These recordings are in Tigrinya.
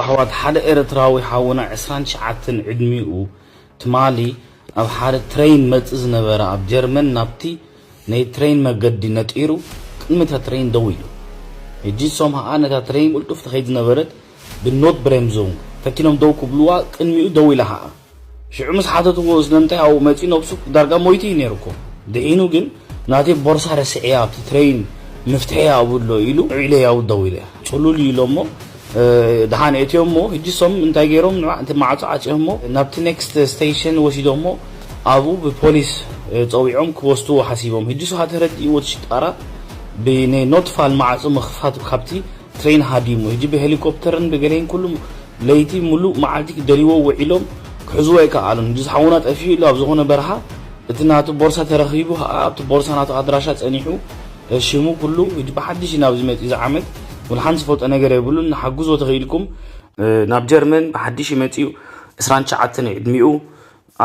ኣሕዋት፣ ሓደ ኤርትራዊ ሓውና ዕስራን ትሽዓተን ዕድሚኡ ትማሊ ኣብ ሓደ ትሬን መጽእ ዝነበረ ኣብ ጀርመን ናብቲ ናይ ትሬን መገዲ ነጢሩ ቅድሚ እታ ትሬን ደው ኢሉ። ሕጂ እሶም ኸኣ ነታ ትሬን ቅልጡፍ ትኸይድ ዝነበረት ብኖት ብሬምዞንግ ፈቲኖም ደው ክብልዋ ቅድሚኡ ደው ኢላ ኸኣ። ሽዑ ምስ ሓተትዎ ስለምንታይ ኣብኡ መጺኡ ነብሱ ዳርጋ ሞይቱ እዩ ነይሩ እኮ። ድሒኑ ግን ናተይ ቦርሳ ረሲዐያ ኣብቲ ትሬን ምፍትሐያ ኣብኡ ኣሎ ኢሉ ዒለ ኣብኡ ደው ኢለ። ጽሉል እዩ ኢሎ እሞ ደሓን እትዮሞ። ሕጂ ሶም እንታይ ገይሮም ንዓ-፣ እቲ ማዕጾ ዓጽዮሞ ናብቲ ኔክስት ስቴሽን ወሲዶሞ ኣብኡ ብፖሊስ ጸዊዖም ክወስድዎ ሓሲቦም። ሕጂ ሶ ተረዲእዎ እቲ ሽጣራ ብናይ ኖትፋል ማዕጾ ምኽፋት ካብቲ ትሬን ሃዲሙ። ሕጂ ብሄሊኮፕተርን ብገሌን ኩሉ ለይቲ ሙሉእ መዓልቲ ክደልይዎ ውዒሎም ክሕዝዎ ኣይከኣሉን። ሕጂ ዝሓውና ጠፊኡ ኢሉ ኣብ ዝኾነ በረኻ እቲ ናቱ ቦርሳ ተረኺቡ ኸዓ ኣብቲ ቦርሳ ናቱ ኣድራሻ ጸኒሑ ሽሙ ኩሉ ሕጂ ብሓድሽ እዩ ናብዚ መጺኡ። እዚ ዓመት ወላ ሓንቲ ዝፈልጦ ነገር የብሉን። ንሓግዞ ተኽኢልኩም ናብ ጀርመን ብሓድሽ እዩ መጺኡ። ዕስራን ትሽዓተን ዕድሚኡ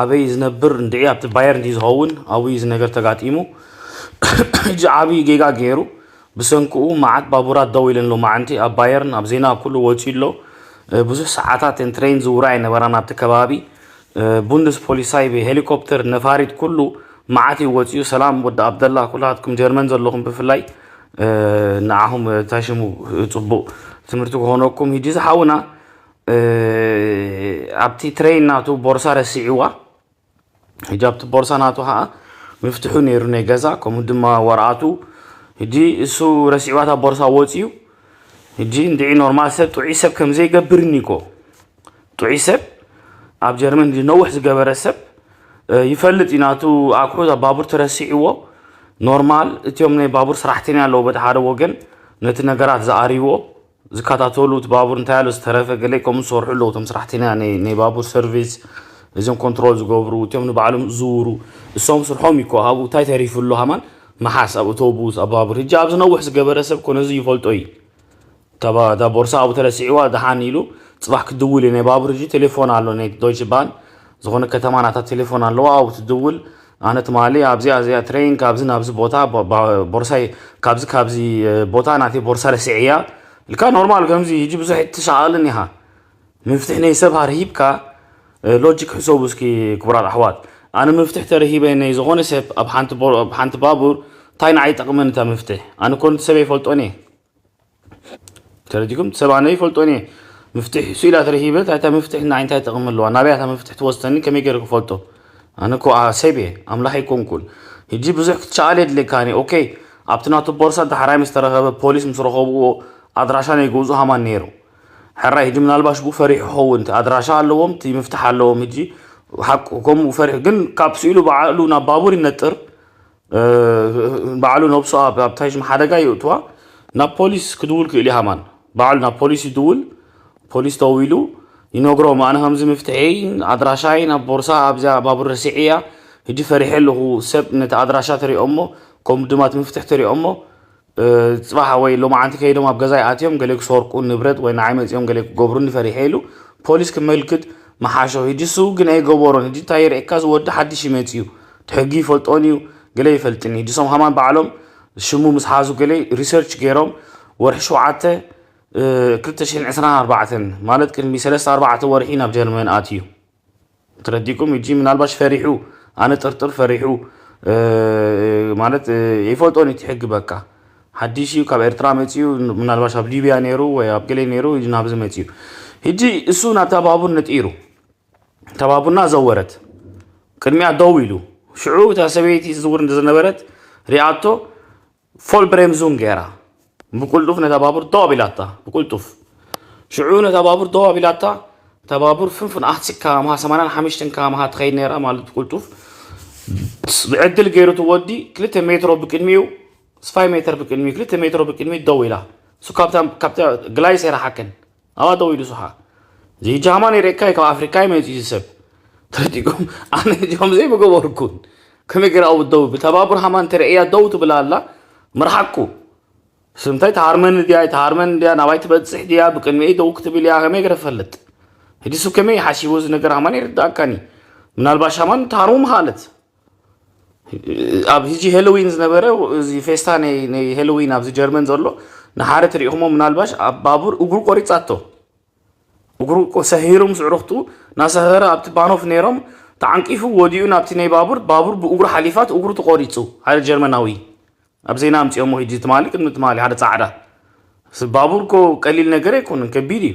ኣበይ ዝነብር እንድዒ ኣብቲ ባየር እንዲ ዝኸውን ኣብኡ እዩ እዚ ነገር ተጋጢሙ። ሕጂ ዓብዪ ጌጋ ገይሩ ብሰንክኡ መዓት ባቡራት ደው ኢለን ሎማዓንቲ ኣብ ባየርን ኣብ ዜና ኩሉ ወፂኡ ኣሎ። ብዙሕ ሰዓታት ትሬን ዝውራ ኣይነበራን ኣብቲ ከባቢ። ቡንደስ ፖሊሳይ ብሄሊኮፕተር ነፋሪት ኩሉ መዓት እዩ ወፂኡ። ሰላም ወዲ ኣብደላ ኩላትኩም ጀርመን ዘለኹም ብፍላይ ንዓኹም ታሽሙ ፅቡቕ ትምህርቲ ክኾነኩም። ሕጂ ዝሓውና ኣብቲ ትሬን ናቱ ቦርሳ ረሲዕዋ። ሕጂ ኣብቲ ቦርሳ ናቱ ኸዓ ምፍትሑ ነይሩ ናይ ገዛ ከምኡ ድማ ወረኣቱ። ሕጂ እሱ ረሲዕዋ እታ ቦርሳ ወፂኡ። ሕጂ እንድዒ ኖርማል ሰብ ጥዑይ ሰብ ከምዘይገብርኒ እኮ ጥዑይ ሰብ ኣብ ጀርመን ነውሕ ዝገበረ ሰብ ይፈልጥ እዩ ናቱ ኣቑሑ ኣብ ባቡር ተረሲዕዎ። ኖርማል እቲኦም ናይ ባቡር ሰራሕተኛ ኣለዎ በቲ ሓደ ወገን ነቲ ነገራት ዝኣርይዎ ዝከታተሉ እቲ ባቡር እንታይ ኣሎ ዝተረፈ ገለ ከምኡ ዝሰርሑ ኣለዉ እቶም ሰራሕተኛ ናይ ባቡር ሰርቪስ እዞም ኮንትሮል ዝገብሩ እቲኦም ንባዕሎም ዝዝውሩ እሶም ስርሖም ይኮ ኣብኡ እንታይ ተሪፉ ኣሎ ሃማን መሓስ ኣብ ኣውቶቡስ ኣብ ባቡር ሕጂ ኣብዚ ነውሕ ዝገበረ ሰብ ኮ ነዚ ይፈልጦ እዩ። እታ ቦርሳ ኣብኡ ተረሲዕዋ ደሓን ኢሉ ፅባሕ ክድውል እዩ ናይ ባቡር ሕጂ ቴሌፎን ኣሎ ናይ ዶይች ባን ዝኾነ ከተማ ናታ ቴሌፎን ኣለዋ ኣብኡ ትድውል። ኣነ ትማሊ ኣብዚኣ እዚኣ ትሬን ካብዚ ናብዚ ቦታ ቦርሳይ ካብዚ ካብዚ ቦታ ናተይ ቦርሳ ረሲዐያ ኢልካ ኖርማል ከምዚ ሕጂ ብዙሕ ኣይትሰኣልን ኢኻ። ምፍትሕ ናይ ሰብ ሃርሂብካ ሎጂክ ሕሰቡ እስኪ ክቡራት ኣሕዋት። ኣነ ምፍትሕ ተረሂበ ናይ ዝኾነ ሰብ ኣብ ሓንቲ ባቡር እንታይ ንዓይ ይጠቕመኒ እታ ምፍትሕ ኣነ ኮንቲ ሰብ ኣይፈልጦን እየ። ተረዲኩም ሰብ ኣነ ይፈልጦን እየ። ምፍትሕ እሱ ኢላ ተረሂበ እታ ምፍትሕ ንዓይ እንታይ ጠቕሚ ኣለዋ ናበይ እታ ምፍትሕ ትወስደኒ ከመይ ገይረ ክፈልጦ? ኣነ እኮ ሰብ እየ ኣምላኽ ኣይኮንኩን። ሕጂ ብዙሕ ክትሸኣል የድልየካኒ ኦኬ። ኣብቲ ናቱ ቦርሳ ዳሕራይ ምስ ተረኸበ ፖሊስ ምስ ረኸብዎ ኣድራሻ ናይ ገዝኡ ሃማን ነይሩ። ሕራይ ሕጂ ምናልባሽ ብኡ ፈሪሑ ክኸውን እቲ ኣድራሻ ኣለዎም እቲ ምፍትሕ ኣለዎም ሕጂ ሓቁ ከምኡ ፈሪሑ ግን ካብ ስኢሉ ባዕሉ ናብ ባቡር ይነጥር። ባዕሉ ነብሱ ኣብ ኣብ ታይሽም ሓደጋ ይእትዋ ናብ ፖሊስ ክድውል ክእል እዩ ሃማን ባዕሉ ናብ ፖሊስ ይድውል። ፖሊስ ደዊሉ ይነግሮም ኣነ ከምዚ ምፍትሐይ ኣድራሻይ ናብ ቦርሳ ኣብዚኣ ባቡር ረሲዐ እያ። ሕጂ ፈሪሐ ኣለኹ ሰብ ነቲ ኣድራሻ ተሪኦሞ ከምኡ ድማ እቲ ምፍትሕ ተሪኦሞ ጽባሕ ወይ ሎማዓንቲ ከይዶም ኣብ ገዛይ ኣትዮም ገለ ክሰርቁ ንብረት ወይ ንዓይ መጺኦም ገለ ክገብሩኒ ፈሪሐ ኢሉ ፖሊስ ክመልክት መሓሾ። ሕጂ እሱ ግን ኣይገበሮን። ሕጂ እንታይ ይርእየካ እዚ ወዲ ሓድሽ ይመጽእ እዩ። እቲ ሕጊ ይፈልጦን እዩ ገለ ይፈልጥን እዩ። ሕጂ እሶም ከማን ባዕሎም ሽሙ ምስ ሓዙ ገለ ሪሰርች ገይሮም ወርሒ ሸውዓተ ክልተ ሽሕን ዕስራን ኣርባዕተን ማለት ቅድሚ ሰለስተ ኣርባዕተ ወርሒ ናብ ጀርመን ኣትዩ። ተረዲኩም ሕጂ ምናልባሽ ፈሪሑ ኣነ ጥርጥር ፈሪሑ ማለት ይፈልጦን እቲ ሕጊ በቃ ሓዲሽ እዩ ካብ ኤርትራ መፅዩ ምናልባሽ ኣብ ሊብያ ነይሩ ወይ ኣብ ገሌ ነይሩ ናብዚ መፅዩ። ሕጂ እሱ ናብታ ባቡር ነጢሩ እታ ባቡርና ዘወረት ቅድሚያ ደው ኢሉ ሽዑ እታ ሰበይቲ ዝውር ዝነበረት ሪኣቶ ፎል ብሬምዙን ገይራ ብቁልጡፍ ነታ ባቡር ደው ኣቢላታ ብቁልጡፍ ሽዑ ነታ ባቡር ደው ኣቢላታ እታ ባቡር ፍንፍን ኣህፂካ ምሃ ሰማንያን ሓሙሽተን ካምሃ ትኸይድ ነይራ ማለት ብቁልጡፍ ብዕድል ገይሩ እቲ ወዲ ክልተ ሜትሮ ብቅድሚኡ ስፋይ ሜትር ብቅድሚኡ ክልተ ሜትሮ ብቅድሚኡ ደው ኢላ እሱ ካብታ ግላይስ ኣይረሓቅን ኣብኣ ደው ኢሉ ስሓ እዚ ጃማ ነይረካ ካብ ኣፍሪካ ይመፅእ እዚ ሰብ ተረዲኩም ኣነ ጃም ዘይምገበርኩን ከመይ ገይራ ኣብኡ ደው ብል ተባቡር ሃማን ተርእያ ደው ትብል ኣላ ምርሓቁ ስምታይ ተሃርመኒ ድያ ተሃርመኒ ድያ ናባይ ትበፅሕ ድያ ብቅድሚኡ ደው ክትብል እያ ከመይ ገይረ ፈልጥ ሕጂ ሱ ከመይ ሓሲቡ እዚ ነገር ሃማን ይርዳእካኒ ምናልባሽ ሃማን ተሃርሙ ምሃለት ኣብ ሕጂ ሄሎዊን ዝነበረ እዚ ፌስታ ናይ ሄሎዊን ኣብዚ ጀርመን ዘሎ ንሓደ ትሪኢኹሞ ምናልባሽ ኣብ ባቡር እግሩ ቆሪፃቶ እግሩ እኮ ሰሂሩ ምስ ዕሩኽቱ እናሰኸረ ኣብቲ ባኖፍ ነይሮም ተዓንቂፉ ወዲኡ ናብቲ ናይ ባቡር፣ ባቡር ብእግሩ ሓሊፋት እግሩ ተቖሪጹ። ሓደ ጀርመናዊ ኣብ ዜና ኣምጺኦሞ ሂጂ ትማሊ ቅድሚ ትማሊ ሓደ ጻዕዳ ስ-፣ ባቡር እኮ ቀሊል ነገር ኣይኮነን፣ ከቢድ እዩ።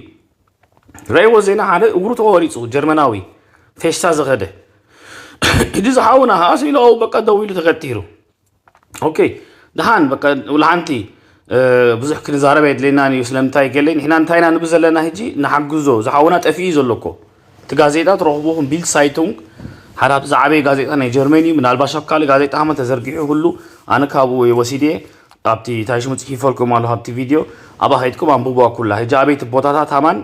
ረእይዎ ዜና ሓደ እግሩ ተቖሪጹ ጀርመናዊ ፌሽታ ዝኸደ። ሕጂ ዝሓውና ኸዓ ስኢሉ በቃ ደው ኢሉ ተገቲሩ። ኦኬ፣ ደሓን በቃ ውላ ሓንቲ፣ እ፣ ብዙሕ ክንዛረብ የድልየናን እዩ። ስለምንታይ ገለ ንሕና እንታይ ኢና ንብል ዘለና ሕጂ ንሓግዞ። ዝሓውና ጠፊኡ እዩ ዘሎ እኮ። እቲ ጋዜጣ ትረኽብኹም ቢልድ ሳይቱንግ ሓደ ካብቲ ዝዓበየ ጋዜጣ ናይ ጀርመን እዩ። ምናልባሽ ኣብ ካልእ ጋዜጣ ሃማ ተዘርጊሑ ይህሉ። ኣነ ካብኡ እየ ወሲድየ። ኣብቲ እንታይ ሽሙ ጽሒፈልኩም ኣለኹ ኣብቲ ቪድዮ። ኣብኣ ከይድኩም ኣንብብዋ ኩላ። ሕጂ ኣበይቲ ቦታታት ሃማን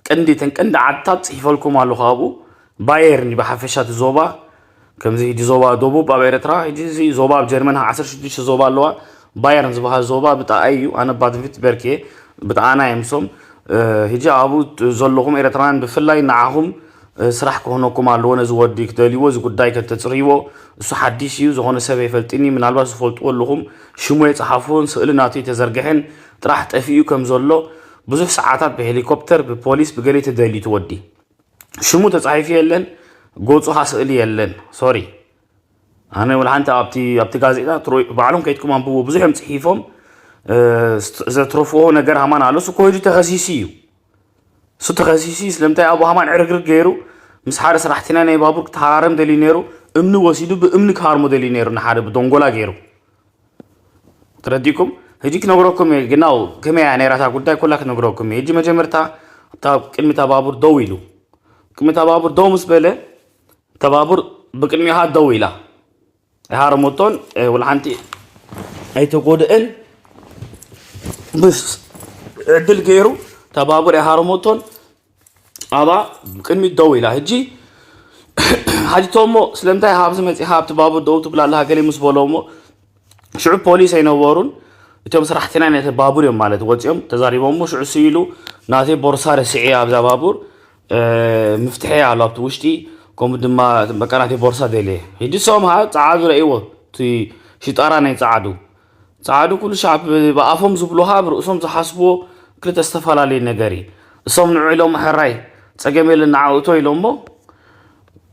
ቀንዲ፣ እተን ቀንዲ ዓድታት ጽሒፈልኩም ኣለኹ ኣብኡ። ባየርን እዩ ብሓፈሻ እቲ ዞባ። ከምዚ ሕጂ ዞባ ደቡብ ኣብ ኤርትራ፣ ሕጂ እዚ ዞባ ኣብ ጀርመን ዓሰርተ ሽዱሽተ ዞባ ኣለዋ። ባየርን ዝበሃል ዞባ ብጣኣይ እዩ። ኣነ ባድን ቪትበርክ እየ። ብጣኣና እዮም እሶም። እ፣ ሕጂ ኣብኡ ዘለኹም ኤርትራውያን ብፍላይ ንዓኹም፣ እ፣ ስራሕ ክኾነኩም ኣለዎ። ነዚ ወዲ ክደልይዎ፣ እዚ ጉዳይ ከተጽርይዎ። እሱ ሓዲሽ እዩ፣ ዝኾነ ሰብ ኣይፈልጥን እዩ። ምናልባት ዝፈልጥዎ ኣለኹም፣ ሽሙ የጽሓፉን ስእሊ ናቱ ኣይተዘርግሐን፣ ጥራሕ ጠፊኡ ከም ዘሎ ብዙሕ ሰዓታት ብሄሊኮፕተር፣ ብፖሊስ፣ ብገለ ተደልዩ እቲ ወዲ። ሽሙ ተጻሒፉ የለን፣ ገጹ ካ ስእሊ የለን። ሶሪ። ኣነ ወላ ሓንቲ ኣብቲ፣ ኣብቲ ጋዜጣ ትሮ-፣ ባዕሎም ከይድኩም ኣንብብዎ፣ ብዙሕ እዮም ጽሒፎም። እ፣ ስት-፣ ዘትረፍዎ ነገር ሃማን ኣሎ። እሱ እኮ ሄዱ ተኸሲሱ እዩ። እሱ ተኸሲሱ እዩ። ስለምንታይ ኣብኡ ሃማን ዕርግርግ ገይሩ ምስ ሓደ ሰራሕተኛ ናይ ባቡር ክተሃራረም ደልዩ ነይሩ። እምኒ ወሲዱ ብእምኒ ክሃርሞ ደልዩ ነይሩ፣ ንሓደ ብዶንጎላ ገይሩ። ተረዲእኩም? ሕጂ ክነግረኩም እየ፣ ግናው ከመይ እያ ነይራ እታ ጉዳይ ኩላ ክነግረኩም እየ። ሕጂ መጀመርታ ኣብታ ቅድሚ እታ ባቡር ደው ኢሉ፣ ቅድሚ እታ ባቡር ደው ምስ በለ፣ እታ ባቡር ብቅድሚኡ ኸዓ ደው ኢላ። ኣይሃረመቶን፣ እ፣ ወላ ሓንቲ ኣይተጎድእን። ምስ ዕድል ገይሩ እታ ባቡር ኣይሃረመቶን። ኣብኣ ቅድሚት ደው ኢላ። ሕጂ ሓቲቶሞ፣ "ስለምንታይ ኣብዚ መጺኻ ኣብቲ ባቡር ደው ትብል ኣለኻ?" ገለ ምስ በሎ እሞ፣ ሽዑ ፖሊስ ኣይነበሩን። እቶም ሰራሕተኛ ናይቲ ባቡር እዮም ማለት ወጺኦም ተዛሪቦሞ። ሽዑ ስኢሉ፣ "ናተይ ቦርሳ ረሲዐ ኣብዛ ባቡር፣ እ፣ ምፍትሐይ ኣሎ ኣብቲ ውሽጢ፣ ከምኡ ድማ በቃ ናተይ ቦርሳ ደልየ።" ሕጂ እሶም ኸዓ ጸዓዱ ረእይዎ፣ እቲ ሽጣራ ናይ ጸዓዱ። ጸዓዱ ኩሉ ሻዕ ብ-፣ ብኣፎም ዝብሉኻ ብርእሶም ዝሓስብዎ ክልተ ዝተፈላለየ ነገር እዩ። እሶም ንዑ ኢሎም፣ "ሕራይ ጸገም የለን ንዓ እቶ" ኢሎሞ፣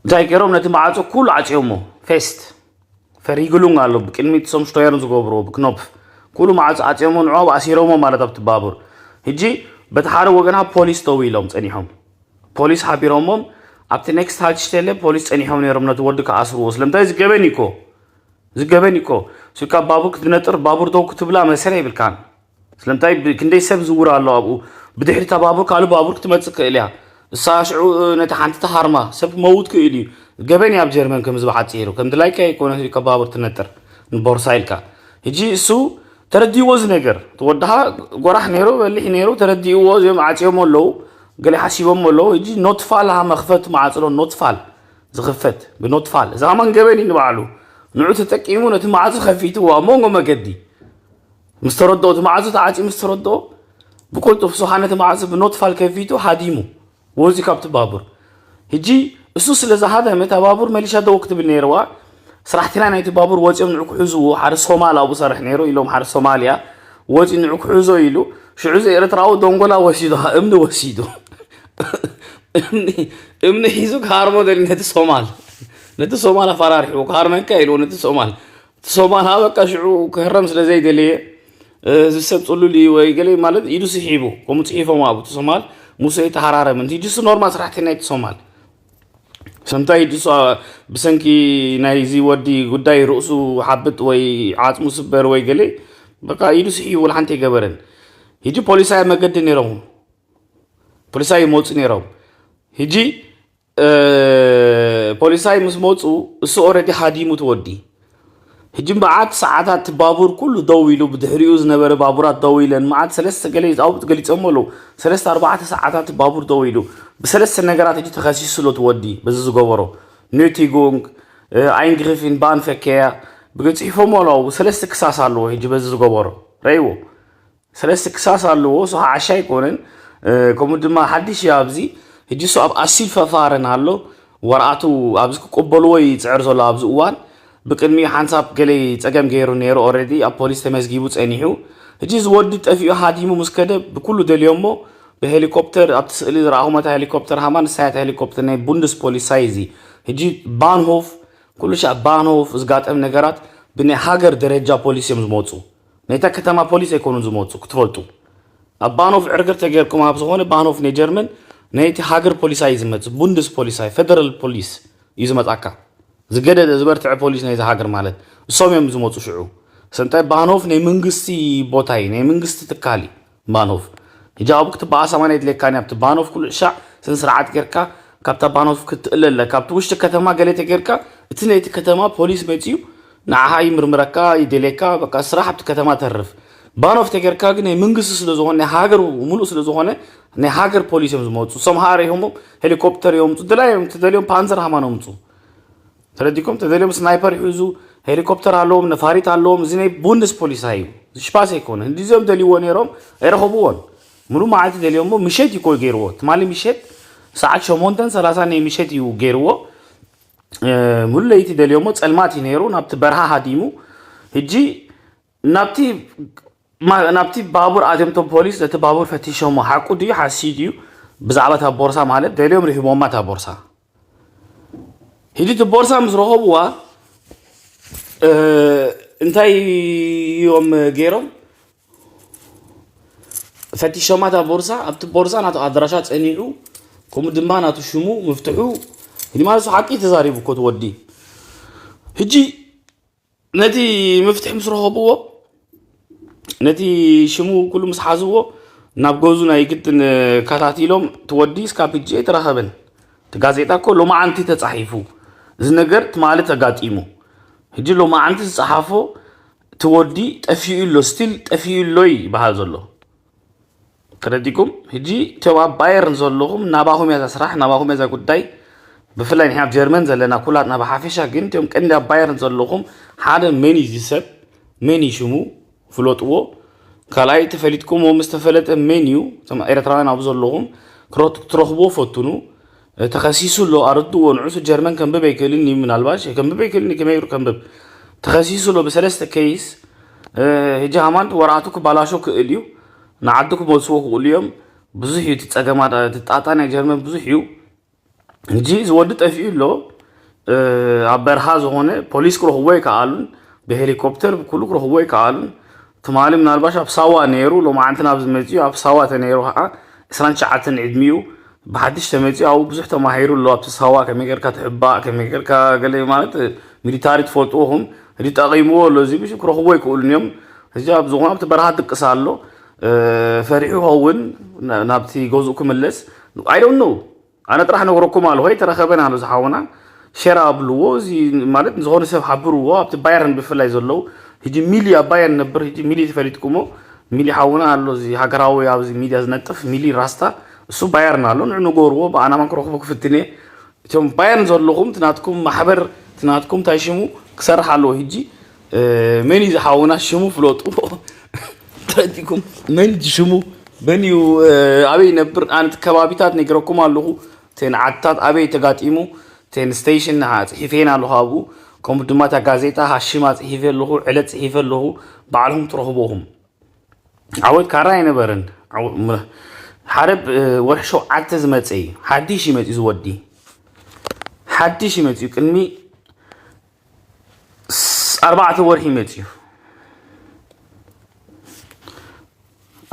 እንታይ ገይሮም? ነቲ ማዕጾ ኩሉ ዓጽዮሞ። ፌስት ፈሪግሉንግ ኣሎ፣ ብቅድሚት እሶም ሽቶየርን ዝገብርዎ ብክኖፕ ኩሉ ማዕጾ ዓጽዮሞ፣ ንዑ ኣብኡ ኣሲሮሞ ማለት ኣብቲ ባቡር። ሕጂ በቲ ሓደ ወገና ፖሊስ ደው ኢሎም ጸኒሖም። ፖሊስ ሓቢሮሞም፣ ኣብቲ ኔክስት ሃልትሽቴለ ፖሊስ ጸኒሖም ነይሮም ነቲ ወዲ ክኣስርዎ። ስለምንታይ? እዚ ገበን እዩ እኮ። እዚ ገበን እዩ እኮ። ስልካ ባቡር ክትነጥር፣ ባቡር ደው ክትብላ መሰል የብልካን። ስለምንታይ? ብ-፣ ክንደይ ሰብ ዝውር ኣሎ ኣብኡ። ብድሕሪ እታ ባቡር ካልእ ባቡር ክትመጽእ ክእል እያ። እሳ ሽዑ፣ እ፣ ነቲ ሓንቲ ተሃርማ ሰብ ክመውት ክእል እዩ። ገበን እዩ ኣብ ጀርመን ከምዚ ብሓጺሩ። ከም ድላይካ ኣይኮነ ስልካ ባቡር ትነጥር ንቦርሳ ኢልካ። ሕጂ እሱ ተረዲእዎ እዚ ነገር። እቲ ወድኻ ጎራሕ ነይሩ፣ በሊሕ ነይሩ፣ ተረዲእዎ። እዚኦም ዓጽዮሞ ኣለዉ፣ ገለ ሓሲቦሞ ኣለዉ። ሕጂ ኖትፋል ሃ መኽፈት ማዕጽሎ ኖትፋል ዝኽፈት ብኖትፋል። እዚ ከማን ገበን እዩ ንባዕሉ። ንዑ ተጠቂሙ ነቲ ማዕጾ ከፊትዎ ኣብ መንጎ መገዲ። ምስ ተረድኦ፣ እቲ ማዕጾ ተዓጽዩ ምስ ተረድኦ፣ ብቁልጡፍ እሱ ኸዓ ነቲ ማዕጾ ብኖትፋል ከፊቱ ሃዲሙ ወጺኡ ካብቲ ባቡር። ሕጂ እሱ ስለ ዝሃደመ፣ እታ ባቡር መሊሻ ደው ክትብል ነይርዋ። ሰራሕተኛ ናይቲ ባቡር ወጺኦም ንዑ ክሕዝዎ፣ ሓደ ሶማል ኣብኡ ሰርሕ ነይሩ ኢሎም፣ ሓደ ሶማልያ ወጺኡ ንዑ ክሕዞ ኢሉ፣ ሽዑ እዚ ኤርትራዊ ደንጎላ ወሲዱ፣ እምኒ ወሲዱ። እምኒ፣ እምኒ ሒዙ ክሃርሞ ደልዩ ነቲ ሶማል። ነቲ ሶማል ኣፈራሪሕዎ፣ "ክሃርመካ" ኢልዎ ነቲ ሶማል። እቲ ሶማል ሃ በቃ ሽዑ ክህረም ስለ ዘይደለየ፣ "እዚ ሰብ ጽሉል እዩ ወይ ገለ" ማለት ኢዱ ስሒቡ፣ ከምኡ ጽሒፎም ኣብኡ። እቲ ሶማል ሙሴ ተሃራረመ። እንት ጅሱ ኖርማል ሰራሕተኛ እቲ ሶማል። ሰምታይ ጅሱ፣ አ፣ ብሰንኪ ናይዚ ወዲ ጉዳይ ርእሱ ሓብጥ ወይ ዓጽሙ ስበር ወይ ገለ፣ በቃ ኢዱ ስሒቡ ወላ ሓንቲ ኣይገበረን። ሕጂ ፖሊሳይ ኣብ መገዲ ነይሮም። ፖሊሳይ ይመጹ ነይሮም። ሕጂ እ፣ ፖሊሳይ ምስ መጹ፣ እሱ ኦረዲ ሃዲሙ እቲ ወዲ። ሕጂ መዓት ሰዓታት እቲ ባቡር ኩሉ ደው ኢሉ፣ ብድሕሪኡ ዝነበረ ባቡራት ደው ኢለን፣ መዓት ሰለስተ ገለ ኣብኡ ገሊጾሞ ኣለዉ። ሰለስተ ኣርባዕተ ሰዓታት እቲ ባቡር ደው ኢሉ። ብሰለስተ ነገራት ሕጂ ተኸሲሱ ኣሎ እቲ ወዲ፣ በዚ ዝገበሮ። ኖቲጉንግ፣ እ፣ ኣይንግሪፊን ባን ፈከያ፣ ብገ-፣ ጽሒፎሞ ኣለዉ። ሰለስተ ክሳስ ኣለዎ ሕጂ በዚ ዝገበሮ። ረእይዎ። ሰለስተ ክሳስ ኣለዎ። እሱ ከዓ ዓሻ ኣይኮነን። እ፣ ከምኡ ድማ ሓድሽ እዩ ኣብዚ። ሕጂ እሱ ኣብ ኣሲል ፈፋረን ኣሎ። ወረቓቱ ኣብዚ ክቅበልዎ እዩ ይጽዕር ዘሎ ኣብዚ እዋን። ብቅድሚኡ ሓንሳብ ገለ ጸገም ገይሩ ነይሩ ኦረዲ። ኣብ ፖሊስ ተመዝጊቡ ጸኒሑ። ሕጂ እዚ ወዲ ጠፊኡ ሃዲሙ ምስ ከደ ብኩሉ ደልዮሞ ብሄሊኮፕተር ኣብቲ ስእሊ ዝረኣኹም እታ ሄሊኮፕተር ሃማ ንሳያ እታ ሄሊኮፕተር ናይ ቡንድስ ፖሊሳይ እዚ። ሕጂ ባንሆፍ ኩሉ ሻዕ ባንሆፍ ዝጋጠም ነገራት ብናይ ሃገር ደረጃ ፖሊስ እዮም ዝመፁ። ናይታ ከተማ ፖሊስ ኣይኮኑን ዝመፁ ክትፈልጡ። ኣብ ባንሆፍ ዕርግር ተገይርኩም ኣብ ዝኾነ ባንሆፍ ናይ ጀርመን ናይቲ ሃገር ፖሊሳይ እዩ ዝመፅእ። ቡንድስ ፖሊሳይ ፌደራል ፖሊስ እዩ ዝመፃካ። ዝገደደ ዝበርትዐ ፖሊስ ናይዚ ሃገር ማለት እሶም እዮም ዝመፁ ሽዑ። ሰንታይ ባንሆፍ ናይ መንግስቲ ቦታ እዩ ናይ መንግስቲ ትካል እዩ። ባንሆፍ ሕጂ ኣብኡ ክትበኣሳ ማን የድልየካን ኣብቲ ባንሆፍ ኩሉ ሻዕ ስነ ስርዓት ጌርካ ካብታ ባንሆፍ ክትእለ ኣለካ ኣብቲ ውሽጢ ከተማ ገለ ተጌርካ እቲ ናይቲ ከተማ ፖሊስ መፅዩ ንዓኻ ይምርምረካ ይደልየካ በቃ ስራሕ ኣብቲ ከተማ ተርፍ። ባንሆፍ ተጌርካ ግን ናይ መንግስቲ ስለዝኾነ ናይ ሃገር ሙሉእ ስለዝኾነ ናይ ሃገር ፖሊስ እዮም ዝመፁ። ሰምሃር ይህሞም ሄሊኮፕተር ይምፁ ድላዮም ትደልዮም ፓንዘር ሃማን ምፁ። ተረዲኩም ተደልዮም ስናይፐር ይሕዙ። ሄሊኮፕተር ኣለዎም ነፋሪት ኣለዎም እዚ ናይ ቡንደስ ፖሊስ እዩ። ሽፓስ ኣይኮነ እንዲዚኦም ደልይዎ ነይሮም ኣይረኸብዎን። ሙሉ መዓልቲ ደልዮሞ ምሸት ይኮ ገይርዎ ትማሊ ምሸት ሰዓት ሸሞንተን ሰላሳ ናይ ምሸት እዩ ገይርዎ። ሙሉ ለይቲ ደልዮሞ ፀልማት እዩ ነይሩ ናብቲ በረሃ ሃዲሙ። ሕጂ ናብቲ ናብቲ ባቡር ኣትዮም ቶም ፖሊስ ነቲ ባቡር ፈቲሾሞ ሓቁ ድዩ ሓሲ ድዩ? ብዛዕባ እታ ቦርሳ ማለት ደልዮም ርሂቦማ እታ ቦርሳ። ሕጂ እቲ ቦርሳ ምስ ረኸብዋ እንታይ እዮም ገይሮም? ፈቲሾማ እታ ቦርሳ ኣብቲ ቦርሳ ናቱ ኣድራሻ ፀኒዑ ከምኡ ድማ ናቱ ሽሙ ምፍትሑ። ሕጂ ማለት ሓቂ ተዛሪቡ እኮ ትወዲ። ሕጂ ነቲ መፍትሒ ምስ ረኸብዎ ነቲ ሽሙ ኩሉ ምስ ሓዝዎ ናብ ገዙ ናይ ግድን ከታቲሎም ትወዲ እስካብ ሕጂ ኣይተረኸበን። እቲ ጋዜጣ እኮ ሎማዓንቲ ተፃሒፉ እዚ ነገር ትማሊ ተጋጢሙ። ሕጂ ሎማዓንቲ ዝፀሓፎ ትወዲ ጠፊኡ ኣሎ ስቲል ጠፊኡ ኣሎ ይበሃል ዘሎ። ተረዲኩም ሕጂ እቶም ኣብ ባየርን ዘለኹም ናባኹም እያ እዛ ስራሕ ናባኹም እያ እዛ ጉዳይ። ብፍላይ ንሕና ኣብ ጀርመን ዘለና ኩላትና ብሓፈሻ ግን እቶም ቀንዲ ኣብ ባየርን ዘለኹም ሓደ መን እዩ እዚ ሰብ መን እዩ ሽሙ ፍለጥዎ። ካልኣይ ተፈሊጥኩም ምስ ተፈለጠ መን እዩ እቶም ኤርትራውያን ኣብ ዘለኹም ክትረኽብዎ ፈትኑ። ተኸሲሱ ኣሎ ኣረድዎ ንዑሱ ጀርመን ከንብብ ኣይክእልን እዩ ምናልባሽ ከንብብ ኣይክእልን እዩ ከመይ ከንብብ። ተኸሲሱ ኣሎ ብሰለስተ ከይስ። ሕጂ ሃማንት ወራቱ ክባላሾ ክእል እዩ። ንዓዲ ክመልስዎ ክእሉ እዮም። ብዙሕ እዩ እቲ ፀገማት እቲ ጣጣ ናይ ጀርመን ብዙሕ እዩ። እንጂ እዚ ወዲ ጠፊኡ ኣሎ። ኣብ በረኻ ዝኾነ ፖሊስ ክረኽቦ ኣይከኣሉን። ብሄሊኮፕተር ብኩሉ ክረኽቦ ኣይከኣሉን። ትማሊ ምናልባሽ ኣብ ሳዋ ነይሩ ሎማዓንቲ ናብ ዝመፅኡ ኣብ ሳዋ ተነይሩ ከዓ ዕስራን ትሽዓተን ዕድሚኡ ብሓድሽ ተመፅኡ ኣብኡ ብዙሕ ተማሂሩ ኣሎ ኣብቲ ሳዋ ከመይ ጌርካ ትሕባእ ከመይ ጌርካ ገለ ማለት ሚሊታሪ ትፈልጥዎ ኹም እዚ ጠቒምዎ ኣሎ እዚ ምሽ ክረኽቦ ኣይክእሉን እዮም። እዚ ኣብ ዝኾነ ኣብቲ በረኻ ድቅስ ኣሎ። ፈሪሑ ይኸውን ናብቲ ገዝኡ ክምለስ። I don't know። ኣነ ጥራሕ ነግረኩም ኣለኹ ኣይተረኸበን ኣሎ ዝሓውና። ሸር ኣብልዎ እዚ ማለት ዝኾነ ሰብ ሓብርዎ ኣብቲ ባየርን ብፍላይ ዘለዉ። ሕጂ ሚሊ ኣብ ባየርን ነብር ሕጂ ሚሊ ተፈሊጥኩሞ። ሚሊ ሓውና ኣሎ እዚ ሃገራዊ ኣብዚ ሚድያ ዝነጥፍ ሚሊ ራስታ። እሱ ባየርን ኣሎ ንዑ ንገርዎ ብኣናማን ክረኽቦ ክፍትንየ። እቶም ባየርን ዘለኹም ትናትኩም ማሕበር ትናትኩም እንታይ ሽሙ ክሰርሕ ኣለዎ ሕጂ። መን እዩ ዝሓውና ሽሙ ፍለጡ። ተረዲኩም መን እዩ ሽሙ መን እዩ? ኣበይ ይነብር ኣነ ከባቢታት ነግረኩም ኣለኹ። ተን ዓድታት ኣበይ ተጋጢሙ ተን ስቴሽን ጽሒፈን ኣለኹ ኣብኡ። ከምኡ ድማ እታ ጋዜጣ ሃሽማ ጽሒፈ ኣለኹ ዕለት ጽሒፈ ኣለኹ። ባዕልኹም ትረኽቦኹም። ዓወት ካራ ኣይነበረን። ሓደ ወርሒ ሸውዓተ ዝመፀ እዩ ሓድሽ ይመፅኡ ዝወዲ ሓድሽ ይመፅኡ ቅድሚ ኣርባዕተ ወርሒ ይመፅኡ።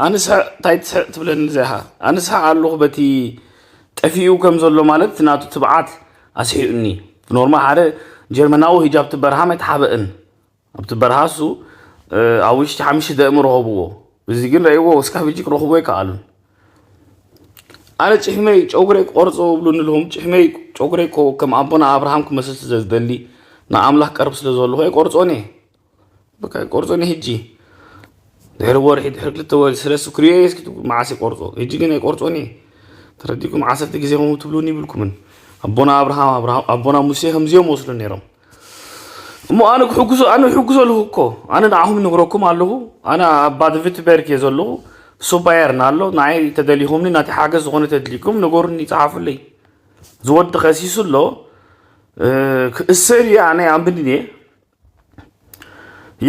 ኣንስሐ እንታይ ትስሕቅ ትብለኒ እዚኻ ኣንስሐ ኣለኹ በቲ ጠፊኡ ከም ዘሎ ማለት ናቱ ትብዓት ኣስሒኡኒ። ኖርማል ሓደ ጀርመናዊ ሂጃብ ትበርሃም ኣይተሓበእን ኣብቲ በረሃ እሱ ኣብ ውሽጢ ሓሙሽተ ደእም ረኸብዎ። እዚ ግን ረእይዎ እስካብ ሕጂ ክረኽቦ ኣይከኣሉን። ኣነ ጭሕመይ ጨጉረይ ቆርጾ ብሉኒ ኣለኹም። ጭሕመይ ጨጉረይ እኮ ከም ኣቦና ኣብርሃም ክመስል ስለ ዝደሊ ንኣምላኽ ቀርብ ስለ ዘለኹ ኣይቆርጾን እየ። በቃ ኣይቆርጾን እየ ሕጂ። ድሕሪ ወርሒ ድሕሪ ክልተ ወርሒ ሰለስተ ክርእዮ እየ እስኪ መዓስ ይቆርጾ። ሕጂ ግን ኣይቆርጾን እየ። ተረዲኩም ዓሰርተ ግዜ ከምኡ ትብሉኒ ይብልኩምን። ኣቦና ኣብርሃም ኣቦና ሙሴ ከምዚኦም ወስዱ ነይሮም። እሞ ኣነ ክሕጉሶ ኣነ ይሕጉሶ ኣለኹ እኮ ኣነ ንዓኹም ይነግረኩም ኣለኹ። ኣነ ኣብ ባድቪትበርግ እየ ዘለኹ። እሱ ባየርን ኣሎ ንዓይ ተደሊኹምኒ ናተይ ሓገዝ ዝኾነ ተድሊኩም ንገሩኒ ጸሓፉለይ። ዝወዲ ከሲሱ ኣሎ። ክእሰር እየ ኣነ ኣንብድን እየ።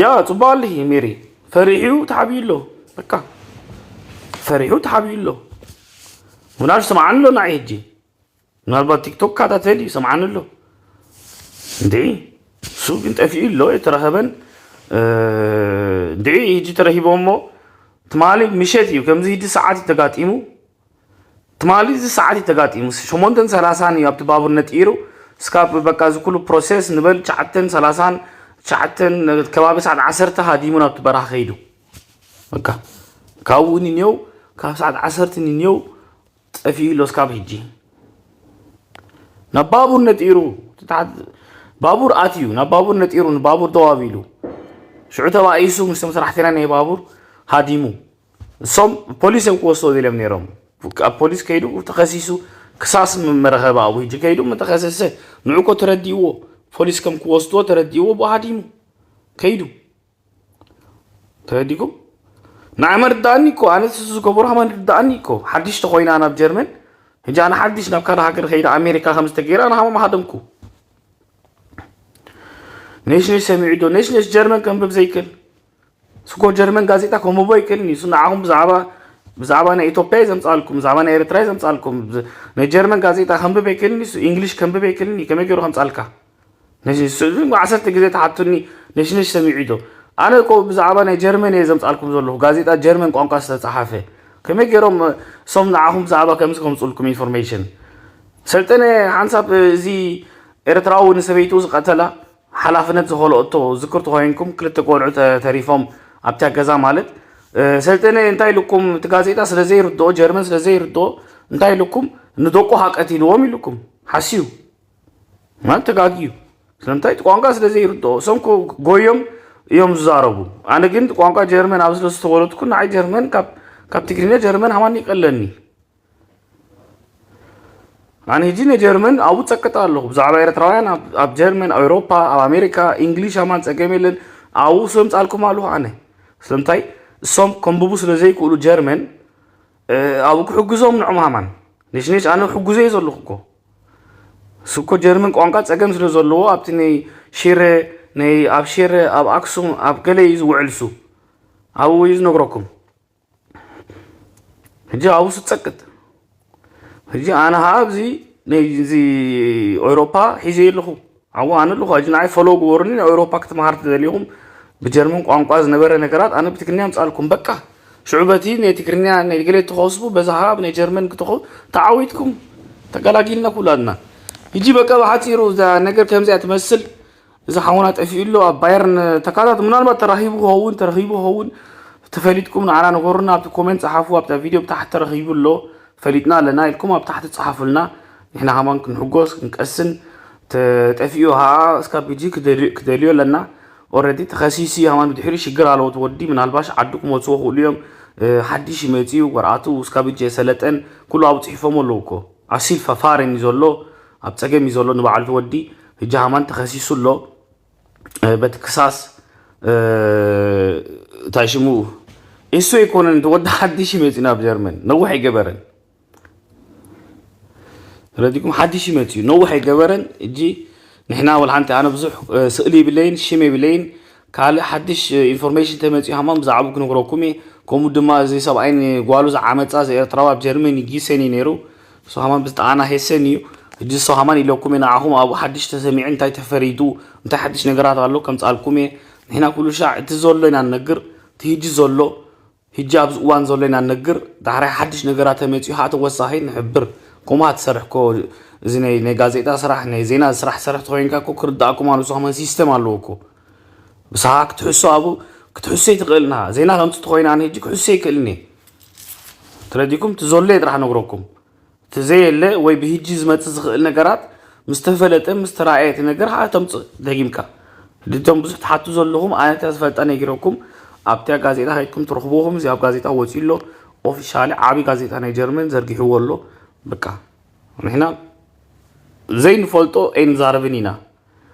ያ ጽቡቅ ኣለኺ ሜሪ። ፈሪሑ ተሓቢኡ ኣሎ። በቃ ፈሪሑ ተሓቢኡ ኣሎ። ምናልባት ሰምዓኒ ኣሎ ንዓይ ሕጂ። ምናልባት ቲክቶክ ይከታተል እዩ፣ ሰምዓኒ ኣሎ። እንዴ፣ እሱ ግን ጠፊኡ ኣሎ፣ የተረኸበን። እንዴ፣ ሕጂ ተረኺቦም እሞ ትማሊ ምሸት እዩ፣ ከምዚ ሕጂ ሰዓት እዩ ተጋጢሙ። ትማሊ እዚ ሰዓት እዩ ተጋጢሙ። ሸሞንተን ሰላሳን እዩ ኣብቲ ባቡር ነጢሩ። እስካብ በቃ እዚ ኩሉ ፕሮሰስ ንበል ትሽዓተን ሰላሳን፣ ትሽዓተን ከባቢ ሰዓት ዓሰርተ ሃዲሙ ናብቲ በረኻ ከይዱ። በቃ ካብኡ ንኔው፣ ካብ ሰዓት ዓሰርተ ንኔው ጠፊኡ ኣሎ። እስካብ ሕጂ ናብ ባቡር ነጢሩ፣ እቲ ታሕቲ ባቡር ኣትዩ፣ ናብ ባቡር ነጢሩ፣ ንባቡር ደው ኣቢሉ፣ ሽዑ ተባኢሱ ምስቶም ሰራሕተኛ ናይ ባቡር ሃዲሙ። እሶም ፖሊስ እዮም ክወስድዎ ደልዮም ነይሮም። ኣብ ፖሊስ ከይዱ ተኸሲሱ፣ ክሳስ መረኸበ ኣብኡ ሕጂ ከይዱ ምተኸሰሰ። ንዑ እኮ ተረዲእዎ፣ ፖሊስ ከም ክወስድዎ ተረዲእዎ፣ ብኡ ሃዲሙ ከይዱ። ተረዲኩም? ንዓይ መርዳእኒ እኮ፣ ኣነ ዝገብሮ ሃማን ርዳእኒ እኮ። ሓድሽ ተኾይና ናብ ጀርመን፣ ሕጂ ኣነ ሓድሽ ናብ ካልእ ሃገር ከይደ ኣሜሪካ ከም ዝተገይረ ኣነ ሃማም ሃደምኩ። ነሽነሽ ሰሚዑ ዶ? ነሽነሽ ጀርመን ከንብብ ዘይክእል። ስኮ ጀርመን ጋዜጣ ከንብቦ ኣይክእልን እዩ። ንዓኹም ብዛዕባ፣ ብዛዕባ ናይ ኢትዮጵያ እዩ ዘምጻልኩም፣ ብዛዕባ ናይ ኤርትራ እዩ ዘምጻልኩም። ብ-፣ ናይ ጀርመን ጋዜጣ ከንብብ ኣይክእልን እዩ። ኢንግሊሽ ከንብብ ኣይክእልን እዩ። ከመይ ገይሩ ከምጻልካ? ነሽ-፣ ስ-፣ ዓሰርተ ግዜ ተሓቱኒ፣ ነሽነሽ ሰሚዑ ዶ? ኣነ እኮ ብዛዕባ ናይ ጀርመን እየ ዘምጻልኩም ዘለኹ፣ ጋዜጣ ጀርመን ቋንቋ ዝተጻሓፈ። ከመይ ገይሮም፣ እ፣ እሶም ንዓኹም ብዛዕባ ከምዚ ከምጽኡልኩም ኢንፎርሜሽን? ሰልጠነ ሓንሳብ፣ እ፣ እዚ ኤርትራዊ ንሰበይቱ ዝቐተላ ሓላፍነት ዝኸልኦቶ ዝክር ተኾይንኩም፣ ክልተ ቆልዑ ተ-፣ ተሪፎም ኣብታ ገዛ ማለት፣ እ፣ ሰልጠነ እንታይ ኢልኩም፣ እቲ ጋዜጣ ስለ ዘይርድኦ፣ ጀርመን ስለ ዘይርድኦ፣ እንታይ ኢልኩም፣ ንደቁ ሃቀት ኢልዎም ኢልኩም። ሓስዩ። ማለት ተጋግዩ። ስለምንታይ? እቲ ቋንቋ ስለ ዘይርድኦ። እሶም እኮ ጎዮም እዮም ዝዛረቡ። ኣነ ግን ቋንቋ ጀርመን ኣብ ስለ ዝተወለድኩ ንዓይ ጀርመን ካብ፣ ካብ ትግርኛ ጀርመን ሃማን ይቀለኒ። ኣነ ሕጂ ንጀርመን ኣብኡ ጸቅጥ ኣለኹ። ብዛዕባ ኤርትራውያን ኣብ፣ ኣብ ጀርመን፣ ኣብ ኤውሮፓ፣ ኣብ ኣሜሪካ፣ ኢንግሊሽ ሃማን ጸገም የለን። ኣብኡ ስም ጻልኩም ኣለኹ ኣነ። ስለምንታይ? እሶም ከንብቡ ስለ ዘይክእሉ ጀርመን፣ እ፣ ኣብኡ ክሕግዞም ንዕም ሃማን። ነሽነሽ ኣነ ሕጉዘ እየ ዘለኹ እኮ። እሱ እኮ ጀርመን ቋንቋ ጸገም ስለ ዘለዎ ኣብቲ ናይ ሽረ፣ ናይ ኣብ ሽረ፣ ኣብ ኣክሱም፣ ኣብ ገለ እዩ ዝውዕል እሱ። ኣብኡ እዩ ዝነግረኩም። ሕጂ ኣብኡ ስጸቅጥ። ሕጂ ኣነ ኸኣ ኣብዚ ናይ እዚ ኤውሮፓ ሒዘ ኣለኹ። ኣብኡ ኣነ ኣለኹ። ሕጂ ንዓይ ፎሎ ግበሩኒ፣ ናብ ኤውሮፓ ክትመሃር ተደሊኹም ብጀርመን ቋንቋ ዝነበረ ነገራት ኣነ ብትግርኛ ኣምጻልኩም። በቃ ሽዑ በቲ ናይ ትግርኛ ናይ ገለ ትኸስቡ፣ በዛ ኸኣ ብናይ ጀርመን ክትኸ-፣ ተዓዊትኩም። ተገላጊልና ኩላትና። ሕጂ በቃ ብሓጺሩ እዛ ነገር ከምዚኣ ትመስል። እዚ ሓውና ጠፊኡ ኣሎ ኣብ ባየርን ተካታት። ምናልባት ተራኺቡ ክኸውን፣ ተረኺቡ ክኸውን። ተፈሊጥኩም ንዓና ንገሩና፣ ኣብቲ ኮሜንት ጸሓፉ፣ ኣብታ ቪድዮ ብታሕቲ ተረኺቡ ኣሎ። ፈሊጥና ኣለና ኢልኩም ኣብ ታሕቲ ጸሓፉልና። ንሕና ከማን ክንሕጎስ፣ ክንቀስን፣ ተጠፊኡ ኸኣ እስካብ ሕጂ ክደልዮ፣ ክደልዮ ኣለና። ኦረዲ ተኸሲሲ ከማን ብድሕሪኡ ሽግር ኣለዎ እቲ ወዲ። ምናልባሽ ዓዱ ክመጽዎ ክእሉ እዮም። እ፣ ሓድሽ ይመጽእ እዩ፣ ወረቓቱ እስካብ ሕጂ የሰለጠን። ኩሉ ኣብኡ ጽሒፎም ኣለዉ እኮ። ኣብ ሲልፋ ፋርን እዩ ዘሎ፣ ኣብ ጸገም እዩ ዘሎ ንባዕሉ እቲ ወዲ። ሕጂ ከማን ተኸሲሱ ኣሎ። እ፣ በቲ ክሳስ፣ እ፣ እንታይ ሽሙ? እሱ ኣይኮነን፣ እቲ ወዲ ሓድሽ ይመጽእ ናብ ጀርመን። ነዊሕ ኣይገበረን። ረዲኩም ሓድሽ ይመጽእ እዩ። ነዊሕ ኣይገበረን። እጂ ንሕና ወላ ሓንቲ ኣነ ብዙሕ፣ እ፣ ስእሊ ይብለይን፣ ሽም የብለይን። ካልእ ሓድሽ፣ እ፣ ኢንፎርሜሽን ተመጽኡ ሃማን ብዛዕባኡ ክነግረኩም እየ። ከምኡ ድማ እዚ ሰብኣይን ጓሉ ዝዓመጻ እዚ ኤርትራዊ ኣብ ጀርመን ይጊሰን እዩ ነይሩ። እሱ ሃማን ብዝጠዓና ሄሰን እዩ። እጂ እሱ ሃማን ኢለኩም እየ ንዓኹም ኣብኡ ሓድሽ ተሰሚዐ እንታይ ተፈሪዱ፣ እንታይ ሓድሽ ነገራት ኣሎ ከምጻልኩም እየ። ንሕና ኩሉ ሻዕ እቲ ዘሎ ኢና ንነግር፣ እቲ ህጂ ዘሎ፣ ህጂ ኣብዚ እዋን ዘሎ ኢና ንነግር። ዳሕራይ ሓድሽ ነገራት ተመጺኡ ኸኣ ተወሳኺ ንሕብር። ከምኡ ትሰርሕ እኮ፣ እዚ ናይ፣ ናይ ጋዜጣ ስራሕ፣ ናይ ዜና ስራሕ ትሰርሕ ተኾይንካ እኮ ክርድኣኩም ኣሎ። እሱ ከማን ሲስተም ኣለዎ እኮ። ብሳኻ ክትሕሶ ኣብኡ ክትሕሶ ኣይትኽእልን ኢኻ። ዜና ከምጽእ ተኾይነ ኣነ ህጂ ክሕሶ ኣይክእልን እየ። ተረዲኩም? እቲ ዘሎ እየ ጥራሕ ነግረኩም። እቲ ዘየለ ወይ ብህጂ ዝመጽእ ዝኽእል ነገራት ምስ ተፈለጠ፣ ምስ ተራእየ እቲ ነገር ኸኣ ተምጽእ ደጊምካ። ሕጂ እቶም ብዙሕ ትሓቱ ዘለኹም፣ ኣነ እታ ዝፈልጣ ነጊረኩም፣ ኣብታ ጋዜጣ ከይድኩም ትረኽብዎ፣ እዚ ኣብ ጋዜጣ ወጺኡ ኣሎ፣ ኦፊሻሊ ዓቢ ጋዜጣ ናይ ጀርመን ዘርጊሕዎ ኣሎ። በቃ፣ ንሕና ዘይንፈልጦ ኣይንዛረብን ኢና።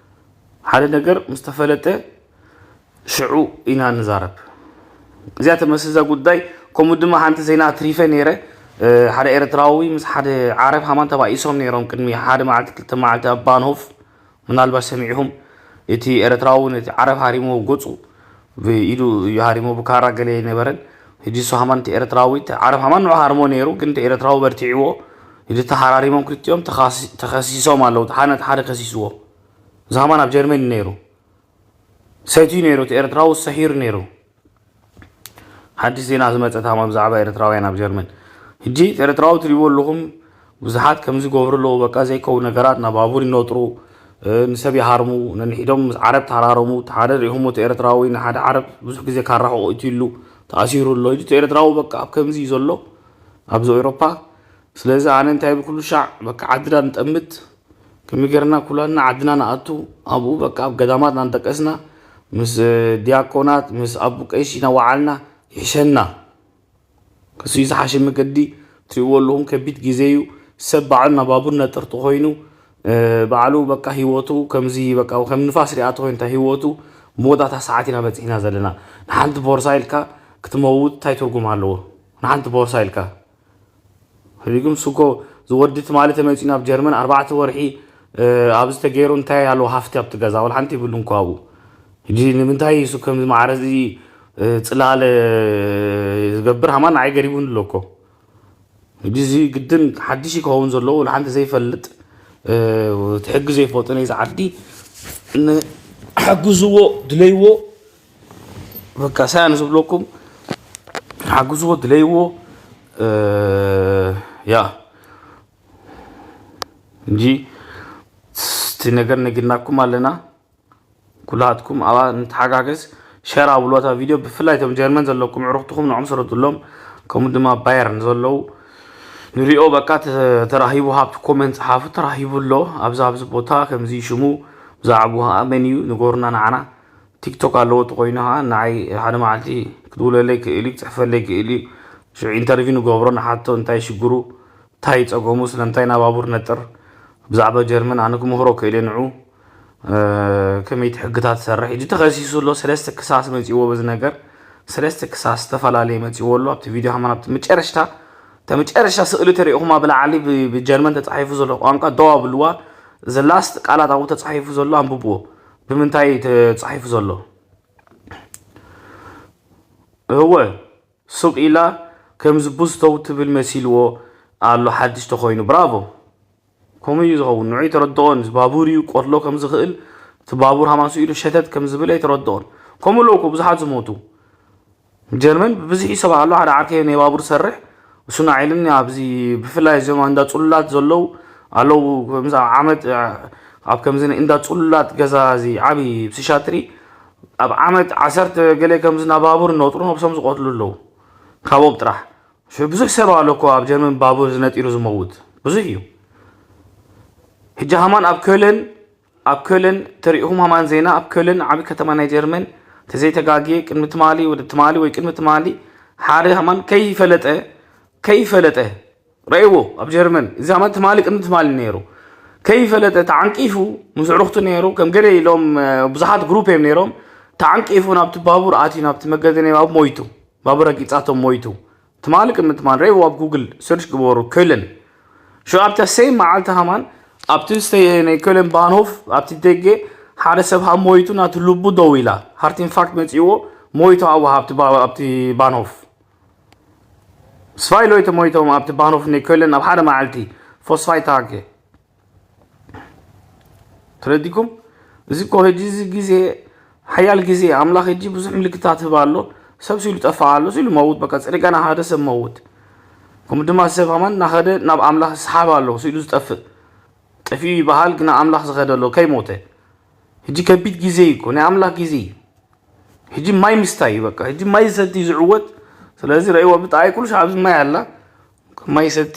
ሓደ ነገር ምስ ተፈለጠ ሽዑ ኢና ንዛረብ። እዚኣ ተመስል እዛ ጉዳይ። ከምኡ ድማ ሓንቲ ዜና ኣትሪፈ ነይረ። እ፣ ሓደ ኤርትራዊ ምስ ሓደ ዓረብ ሃማን ተባኢሶም ነይሮም ቅድሚ ሓደ መዓልቲ፣ ክልተ መዓልቲ ኣብ ባንሆፍ፣ ምናልባት ሰሚዕኹም። እቲ ኤርትራዊ ነቲ ዓረብ ሃሪሞ ገጹ ብኢዱ እዩ ሃሪሞ፣ ብካራ ገለ ኣይነበረን። ሕጂ እሱ ሃማን እቲ ኤርትራዊ፣ እቲ ዓረብ ሃማን ንዑ ሃርሞ ነይሩ፣ ግን እቲ ኤርትራዊ በርቲዕዎ። ሕጂ ተሃራሪሞም ክልቲኦም ተኻሲ-፣ ተኸሲሶም ኣለዉ። እቲ ሓደ ነቲ ሓደ ከሲስዎ። እዚ ሃማን ኣብ ጀርመን እዩ ነይሩ። ሰትዩ ነይሩ፣ እቲ ኤርትራዊ ሰሂሩ ነይሩ። ሓድሽ ዜና ዝመጸት ሃማ ብዛዕባ ኤርትራውያን ኣብ ጀርመን። ሕጂ እቲ ኤርትራዊ ትሪእዎ ኣለኹም፣ ብዙሓት ከምዚ ይገብሩ ኣለዉ። በቃ ዘይከውን ነገራት፣ ናብ ባቡር ይነጥሩ፣ እ፣ ንሰብ ይሃርሙ፣ ነንሒዶም ምስ ዓረብ ተሃራረሙ። እቲ ሓደ ሪኢኹሞ፣ እቲ ኤርትራዊ ንሓደ ዓረብ ብዙሕ ግዜ ካራ ሕቑ እትይሉ ተኣሲሩ ኣሎ። ሕጂ እቲ ኤርትራዊ በቃ ኣብ ከምዚ እዩ ዘሎ ኣብዚ ኤውሮፓ። ስለዚ ኣነ እንታይ ይብል፣ ኩሉ ሻዕ በቃ ዓድና ንጠምት፣ ከመይ ጌርና ኩላትና ዓድና ንኣቱ፣ ኣብኡ በቃ ኣብ ገዳማት እናንጠቀስና ምስ፣ እ፣ ዲያቆናት፣ ምስ ኣቡ ቀሺ እናወዓልና ይሕሸና። ክሱ እዩ ዝሓሸ መገዲ። ትሪእዎ ኣለኹም፣ ከቢድ ግዜ እዩ። ሰብ ባዕሉ ናብ ባቡር ነጥር ተኾይኑ፣ እ፣ ባዕሉ በቃ ህይወቱ ከምዚ በቃ ከም ንፋስ ሪኣ ተኾይኑ፣ እንታይ ህይወቱ መወዳእታ ሰዓት ኢና በፂሕና ዘለና። ንሓንቲ ቦርሳ ኢልካ ክትመውት እንታይ ትርጉም ኣለዎ? ንሓንቲ ቦርሳ ኢልካ። ሕጂ ግን እሱ እኮ ዝወዲ ትማሊ ተመፂኡ ናብ ጀርመን ኣርባዕተ ወርሒ፣ እ፣ ኣብዚ ተገይሩ እንታይ ኣለዎ ሃፍቲ ኣብቲ ገዛ? ወላ ሓንቲ የብሉን እኮ ኣብኡ። ሕጂ ንምንታይ እሱ ከምዚ ማዕረ እዚ፣ እ፣ ፅላለ ዝገብር ሃማን ንዓይ ገሪቡኒ ኣሎ እኮ። ሕጂ እዚ ግድን ሓድሽ ክኸውን ዘለዎ ወላ ሓንቲ ዘይፈልጥ፣ እ፣ እቲ ሕጊ ዘይፈልጦ ነዚ ዓዲ ንሓግዝዎ፣ ድለይዎ። በቃ ሳያን ዝብለኩም ሓግዝዎ፣ ድለይዎ። እ፣ ያ እንጂ እቲ ነገር ነጊርናኩም ኣለና። ኩላትኩም ኣብኣ ንተሓጋገዝ፣ ሸር ኣብልዎ እታ ቪድዮ። ብፍላይ እቶም ጀርመን ዘለኩም ኣዕሩኽትኹም ንዖም ስረዱሎም፣ ከምኡ ድማ ባየርን ዘለዉ ንሪኦ። በቃ ተ-፣ ተራሂቡ፣ ሃብቲ ኮመንት ጸሓፉ፣ ተራሂቡ ኣሎ። ኣብዛ ኣብዚ ቦታ ከምዚ ሽሙ ብዛዕባኡ ኣመን እዩ ንገሩና ንዓና። ቲክቶክ ኣለዎ ተኾይኑ ኸዓ ንዓይ ሓደ መዓልቲ ክድውለለይ ክእል እዩ፣ ክጽሕፈለይ ክእል እዩ። ሽዑ ኢንተርቪው ንገብሮ፣ ንሓቶ እንታይ ሽግሩ፣ እንታይ ጸገሙ፣ ስለምንታይ ናብ ባቡር ነጥር፣ ብዛዕባ ጀርመን ኣነ ክምህሮ ክእል እየ ንዑ። እ፣ ከመይ እቲ ሕግታት ትሰርሕ። ሕጂ ተኸሲሱ ኣሎ፣ ሰለስተ ክሳስ መጺዎ በዚ ነገር። ሰለስተ ክሳስ ዝተፈላለየ መጺዎ ኣሎ። ኣብቲ ቪድዮ ሃማን ኣብቲ መጨረሽታ፣ እታ መጨረሽታ ስእሊ ተሪእኹማ ብላዕሊ ብ-፣ ብጀርመን ተጻሒፉ ዘሎ ቋንቋ ደው ኣብልዋ። The last ቃላት ኣብኡ ተጻሒፉ ዘሎ ኣንብብዎ። ብምንታይ ተጻሒፉ ዘሎ? እወ፣ ሱቕ ኢላ ከምዚ ቡዝተው ትብል መሲልዎ ኣሎ ሓድሽ ተኾይኑ። ብራቮ። ከምኡ እዩ ዝኸውን። ንዑ ኣይተረድኦን። እዚ ባቡር እዩ፣ ቆትሎ ከም ዝኽእል፣ እቲ ባቡር ሃማን ስኢሉ ሸተት ከም ዝብል ኣይተረድኦን። ከምኡ ኣለዉ እኮ ብዙሓት ዝሞቱ። ጀርመን ብብዝሒ ሰብ ኣሎ፣ ሓደ ዓርከይ ናይ ባቡር ዝሰርሕ፣ እሱ ንዓይ ኢሉኒ፣ ኣብዚ ብፍላይ እዞም እንዳ ጽሉላት ዘለዉ ኣለዉ፣ ከምዚ ኣብ ዓመት፣ ኣብ ከምዚ ናይ እንዳ ጽሉላት ገዛ፣ እዚ ዓቢ ብስሻትሪ፣ ኣብ ዓመት ዓሰርተ ገለ ከምዚ ናብ ባቡር እናወጥሩ ነብሶም ዝቐትሉ ኣለዉ። ካብኦም ጥራሕ። ሽ-፣ ብዙሕ ሰብ ኣሎ እኮ ኣብ ጀርመን ባቡር ዝነጢሩ ዝመውት። ብዙሕ እዩ። ሕጂ ሃማን ኣብ ኮለን፣ ኣብ ኮለን ተሪእኹም ሃማን ዜና፣ ኣብ ኮለን ዓቢ ከተማ ናይ ጀርመን፣ ተዘይተጋግየ ቅድሚ ትማሊ፣ ወደ ትማሊ ወይ ቅድሚ ትማሊ፣ ሓደ ሃማን ከይፈለጠ፣ ከይፈለጠ፣ ረእይዎ ኣብ ጀርመን፣ እዚ ሃማን ትማሊ ቅድሚ ትማሊ ነይሩ። ከይፈለጠ ተዓንቂፉ ምስ ኣዕሩኽቱ ነይሩ፣ ከም ገለ ኢሎም፣ እ፣ ብዙሓት ግሩፕ እዮም ነይሮም። ተዓንቂፉ ናብቲ ባቡር ኣትዩ፣ ናብቲ መገዲ ናይ ባቡር ሞይቱ። ባቡር ረጊጻቶም ሞይቱ። ትማሊ ቅድሚ ትማሊ ረእይዎ ኣብ ጉግል ሰርች ግበሩ፣ ኮለን። ሽዑ ኣብታ ሴም መዓልቲ ሃማን ኣብቲ ስተ-፣ ናይ ኮለን ባንሆፍ ኣብቲ ደገ ሓደ ሰብ ሃብ ሞይቱ፣ ናቱ ልቡ ደው ኢላ፣ ሃርት ኢንፋክት መጺእዎ ሞይቱ ኣብኡ ኣብቲ ባ-፣ ኣብቲ ባንሆፍ። ስፋይ ሎይተ ሞይቶም ኣብቲ ባንሆፍ ናይ ኮለን ኣብ ሓደ መዓልቲ። ፎስፋይ ታገ። ተረዲኩም? እዚ እኮ ሕጂ እዚ ግዜ ሓያል ግዜ ኣምላኽ ሕጂ ብዙሕ ምልክታት ህብ ኣሎ። ሰብ ሲሉ ጠፋ ኣሎ፣ ሲሉ መውት፣ በቃ ጽድቀና ሓደ ሰብ መውት። ከምኡ ድማ ሰብ ሃማን እናኸደ ናብ ኣምላኽ ዝሰሓብ ኣሎ፣ ሲሉ ዝጠፍእ። ጠፊኡ ይበሃል፣ ግና ኣምላኽ ዝኸደ ኣሎ፣ ከይሞተ። ሕጂ ከቢድ ግዜ እዩ እኮ፣ ናይ ኣምላኽ ግዜ እዩ። ሕጂ ማይ ምስታይ እዩ በቃ። ሕጂ ማይ ዝሰቲ ዝዕወት። ስለዚ ረእይዎ ብጣዕሚ ኩሉ ሻዕ ኣብዚ ማይ ኣላ። ማይ ሰቲ፣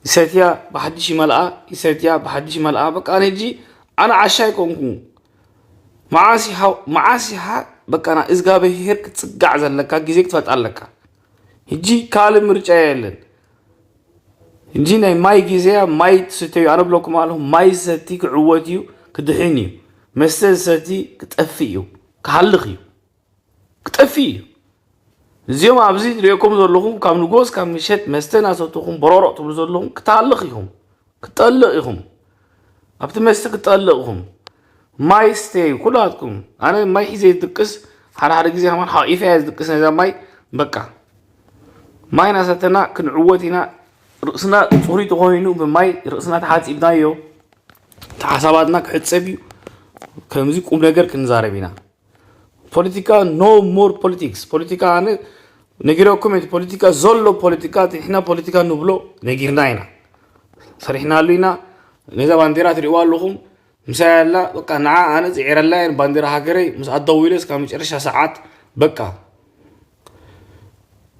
ይሰትያ፣ ብሓድሽ ይመልኣ፣ ይሰትያ፣ ብሓድሽ ይመልኣ። በቃ ኣነ ሕጂ ኣነ ዓሻ ኣይኮንኩ። መዓስ ኢኻ፣ መዓስ ኢኻ በቃ ና እግዚኣብሄር ክትጽጋዕ ዘለካ ግዜ ክትፈጥ ኣለካ። ሕጂ ካልእ ምርጫ የለን። ሕጂ ናይ ማይ ግዜ እያ፣ ማይ ትስተዩ። ኣነ ብለኩም ኣለኹ፣ ማይ ዝሰቲ ክዕወት እዩ፣ ክድሕን እዩ። መስተ ዝሰቲ ክጠፍእ እዩ፣ ክሃልኽ እዩ፣ ክጠፍእ እዩ። እዚኦም ኣብዚ ዝሪኦኩም ዘለኹም ካብ ንጎስ ካብ ምሸት መስተ እናሰተኹም በሮሮቕ ትብሉ ዘለኹም ክትሃልኽ ኢኹም፣ ክትጠልቕ ኢኹም። ኣብቲ መስተ ክትጠልቕ ኢኹም። ማይ ስተዩ ኩላትኩም። ኣነ ማይ ሒዘ ዝድቅስ፣ ሓደ ሓደ ግዜ ከማን ሓቒፈ እየ ዝድቅስ ነዛ ማይ። በቃ ማይ ናሰተና ክንዕወት ኢና። ርእስና ፅሩይ ተኾይኑ ብማይ ርእስና ተሓፂብናዮ፣ እቲ ሓሳባትና ክሕፀብ እዩ። ከምዚ ቁም ነገር ክንዛረብ ኢና። ፖለቲካ፣ no more politics። ፖለቲካ ኣነ ነጊረኩም እቲ ፖለቲካ ዘሎ ፖለቲካ፣ እቲ ንሕና ፖለቲካ ንብሎ ነጊርና ኢና፣ ሰሪሕናሉ ኢና። ነዛ ባንዴራ ትሪእዋ ኣለኹም፣ ምሳይ ኣላ። በቃ ንዓ ኣነ ፅዒረላ እየ ባንዴራ ሃገረይ። ምስ ኣደው ኢለ እስካብ መጨረሻ ሰዓት በቃ።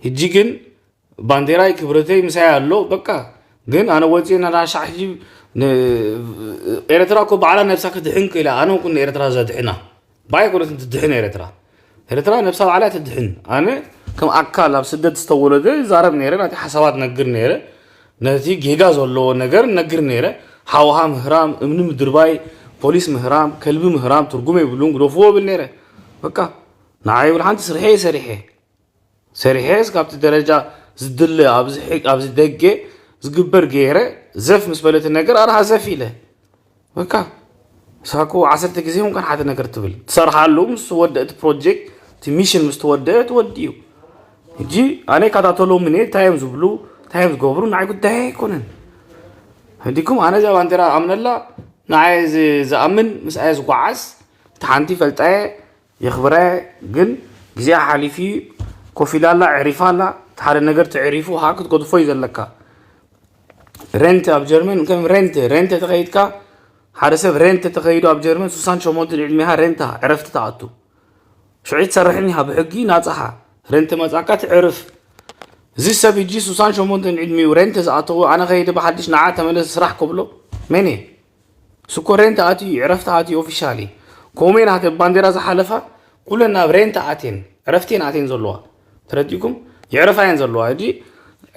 ሕጂ ግን ባንዴራይ ክብረተይ ምሳይ ኣሎ በቃ። ግን ኣነ ወፂ ናዳ ሻዕ ሕጂ ን-፣ ኤርትራ እኮ ባዕላ ነብሳ ክትድሕን ክኢላ። ኣነ ኩን ኤርትራ ዘድሕና ባይ ኮነት ትድሕን ኤርትራ። ኤርትራ ነብሳ ባዕላ ትድሕን። ኣነ ከም ኣካል ኣብ ስደት ዝተወለደ ዛረብ ነይረ፣ ናቲ ሓሳባት ነግር ነይረ፣ ነቲ ጌጋ ዘለዎ ነገር ነግር ነይረ። ሓውሃ ምህራም፣ እምኒ ምድርባይ፣ ፖሊስ ምህራም፣ ከልቢ ምህራም ትርጉም የብሉን፣ ግደፍዎ ብል ነይረ። በቃ ንዓይ ይብል ሓንቲ ስርሐ እየ ሰሪሐ። ሰሪሐ እስካብቲ ደረጃ ዝድለ ኣብዚ ሕግ-፣ ኣብዚ ደገ ዝግበር ገይረ ዘፍ ምስ በለቲ ነገር ኣርሃ ዘፍ ኢለ። በቃ ሳኮ ዓሰርተ ግዜ እውን ከን ሓደ ነገር ትብል ትሰርሓሉ ምስ ወደእ እቲ ፕሮጀክት እቲ ሚሽን ምስ ተወደአ ትወዲ እዩ። ሕጂ ኣነ ይከታተሎም እኔ እንታይ እዮም ዝብሉ እንታይ እዮም ዝገብሩ ንዓይ ጉዳይ ኣይኮነን። ህዲኩም ኣነ እዛ ባንዴራ ኣምነላ ንዓይ ዝ-፣ ዝኣምን ምስኣየ ዝጓዓዝ እቲ ሓንቲ ፈልጣየ የኽብረ። ግን ግዜኣ ሓሊፊ ኮፍ ኢላ ኣላ፣ ዕሪፋ ኣላ። እቲ ሓደ ነገር ተዕሪፉ ኸዓ ክትገድፎ እዩ ዘለካ። ሬንት ኣብ ጀርመን ከም ሬንት፣ ሬንት ተኸይድካ፣ ሓደ ሰብ ሬንት ተኸይዱ ኣብ ጀርመን ሱሳን ሸሞንትን ዕድሜኻ ሬንት ዕረፍቲ ትኣቱ። ሽዑ ትሰርሕን ኢኻ ብሕጊ ናጻኻ። ሬንት መጻካ ትዕርፍ። እዚ ሰብ ሕጂ ሱሳን ሸሞንትን ዕድሚኡ ሬንት ዝኣተዎ ኣነ ኸይደ ብሓድሽ ንዓ ተመለስ ስራሕ ከብሎ መን እየ? ስኮ ሬንት ኣትዩ፣ ዕረፍቲ ኣትዩ ኦፊሻሊ። ኮሜን ኣተ ባንዴራ ዝሓለፋ ኩለን ናብ ሬንት ኣትየን፣ ዕረፍቲ እየን ኣትየን ዘለዋ። ተረዲእኩም? ይዕረፋ እየን ዘለዋ። ሕጂ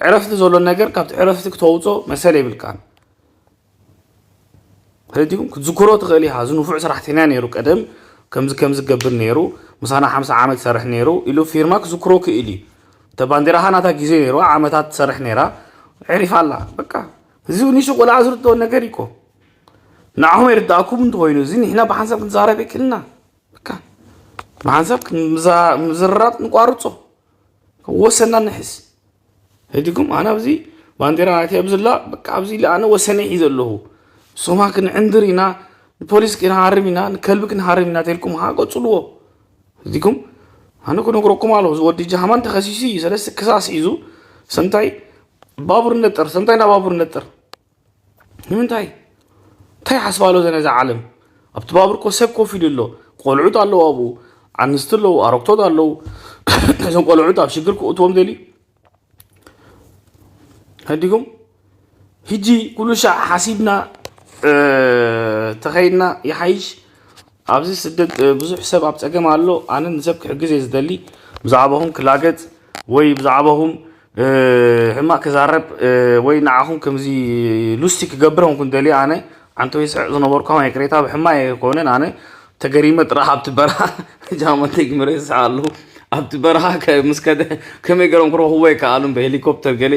ዕረፍቲ ዘሎ ነገር ካብቲ ዕረፍቲ ክተውጾ መሰል የብልካን። ተረዲእኩም? ክትዝክሮ ትኽእል ኢኻ። እዚ ንፉዕ ሰራሕተኛ ነይሩ ቀደም፣ ከምዚ ከምዚ ገብር ነይሩ፣ ምሳና ሓምሳ ዓመት ይሰርሕ ነይሩ ኢሉ ፊርማ ክዝክሮ ክእል እዩ። እተ ባንዴራኻ ናታ ግዜ ነይርዋ፣ ዓመታት ትሰርሕ ነይራ፣ ዕሪፋ ኣላ። በቃ። እዚ ንሱ ቆልዓ ዝርድኦ ነገር እዩ እኮ። ንዓኹም የርድኣኩም እንተኾይኑ፣ እዚ ንሕና ብሓንሳብ ክንዛረብ የክልና። በቃ። ብሓንሳብ ክን-፣ ምዛ-፣ ምዝራብ ንቋርጾ። ወሰና ንሕዝ። ሄዲኩም ኣነ ኣብዚ ባንዴራ ናተይ ኣብዚ ኣላ፣ በቃ ኣብዚ ኢለ ኣነ ወሰነይ ሒዘ ኣለኹ። ሶማ ክንዕንድር ኢና፣ ንፖሊስ ክንሃርም ኢና፣ ንከልቢ ክንሃርም ኢና ተልኩም ሃ ቀጽልዎ። ሄዲኩም ኣነ ክነግረኩም ኣለኹ፣ እዚ ወዲ ጃህማን ተኸሲሱ እዩ፣ ሰለስተ ክሳስ ሒዙ፣ ሰምታይ ባቡር ነጥር፣ ሰምታይ ናብ ባቡር ነጥር። ንምንታይ? እንታይ ሓስባ ኣሎ ዘነዛ ዓለም? ኣብቲ ባቡር እኮ ሰብ ኮፍ ኢሉ ኣሎ። ቆልዑት ኣለዉ ኣብኡ፣ ኣንስቲ ኣለዉ፣ ኣረግቶት ኣለዉ። እዞም ቆልዑት ኣብ ሽግር ክእትዎም ደልዩ። ከዲኩም ሕጂ ኩሉ ሻዕ ሓሲብና፣ እ፣ ተኸይድና ይሓይሽ። ኣብዚ ስደት፣ እ፣ ብዙሕ ሰብ ኣብ ጸገም ኣሎ። ኣነ ንሰብ ክሕግዝ እየ ዝደሊ። ብዛዕባኹም ክላገጽ ወይ ብዛዕባኹም፣ እ፣ ሕማቕ ክዛረብ፣ እ፣ ወይ ንዓኹም ከምዚ ሉስቲ ክገብር ኹንኩን ደልየ ኣነ ዓንተወይ ስሕቕ ዝነበርኩ ከማይ ቅሬታ ብሕማቕ ኣይኮነን። ኣነ ተገሪመ ጥራሕ ኣብቲ በረኻ ጃማ ተጊመ ይስሕቕ ኣለኹ። ኣብቲ በረኻ ከ-፣ ምስ ከደ ከመይ ገይሮም ክረኽብዎ ይከኣሉን ብሄሊኮፕተር ገለ።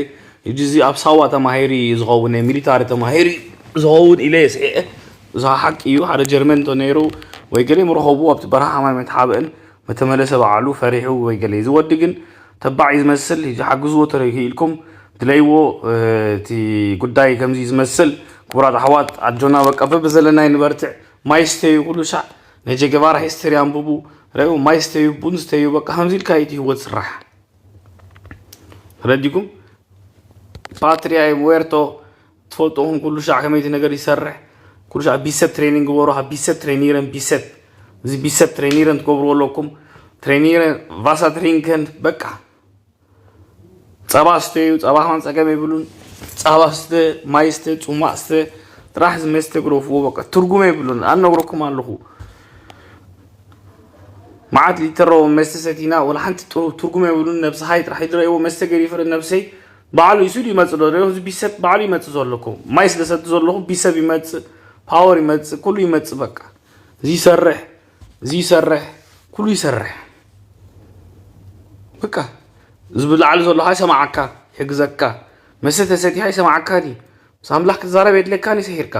ሕጂ እዚ ኣብ ሳዋ ተማሂሩ እዩ ዝኸውን፣ ናይ ሚሊታሪ ተማሂሩ እዩ ዝኸውን ኢለ እየ ስሒቐ። እዚ ሓቂ እዩ። ሓደ ጀርመን እንተ ነይሩ ወይ ገለ ምረኸቡ ኣብቲ በረኻ ከማይ መትሓብአን መተመለሰ በዓሉ ፈሪሑ ወይ ገለ። እዚ ወዲ ግን ተባዕ እዩ ዝመስል። ሕጂ ሓግዝዎ ተረኪ ኢልኩም ድለይዎ፣ እ፣ እቲ ጉዳይ ከምዚ እዩ ዝመስል። ክቡራት ኣሕዋት ኣጆና በቃ በብዘለናይ ንበርትዕ። ማይ ስተዩ ኩሉ ሻዕ ናይ ጀገባራ ሂስትሪ ኣንብቡ። ረዩ ማይ ስተዩ ቡን ስተዩ በቃ ከምዚ ኢልካ እዩ እቲ ህይወት ስራሕ። ተረዲኩም? ፓትሪያ ሙዌርቶ ትፈልጥኹም ኩሉ ሻዕ ከመይ እቲ ነገር ይሰርሕ። ኩሉ ሻዕ ቢሰት ትሬኒንግ ግበሩ። ቢሰት ትሬኒረን ቢሰት። እዚ ቢሰት ትሬኒረን ትገብርዎ ኣለኩም። ትሬኒረን ቫሳ ትሪንከን በቃ። ጸባ ስተዩ፣ ጸባ ከማን ጸገም የብሉን። ጸባ ስተ፣ ማይ ስተ፣ ጽሟቕ ስተ፣ ጥራሕ እዚ መስተ ግደፍዎ በቃ። ትርጉም የብሉን። ኣነግረኩም ኣለኹ። መዓት ሊትሮ መስተ ሰቲና፣ ወላ ሓንቲ ጥሩ ትርጉም የብሉን። ነብስኻ እዩ ጥራሕ ይድረይዎ መስተ ገዲፈ ነብሰይ። ባዕሉ እዩ ስሉ ይመጽእ ዶ? እዚ ቢሰት ባዕሉ ይመጽእ ዘለኩ። ማይ ስለ ሰቲ ዘለኹ ቢሰብ ይመጽእ፣ ፓወር ይመጽእ፣ ኩሉ ይመጽእ በቃ። እዚ ይሰርሕ፣ እዚ ይሰርሕ፣ ኩሉ ይሰርሕ። በቃ፣ እዚ ብላዕሊ ዘሎ ሃይ ሰማዓካ፣ ይሕግዘካ። መስተ ተሰቲኻ ይሰማዓካ ድዩ? ምስ ኣምላኽ ክትዛረብ የድለካን እዩ ሰሒርካ።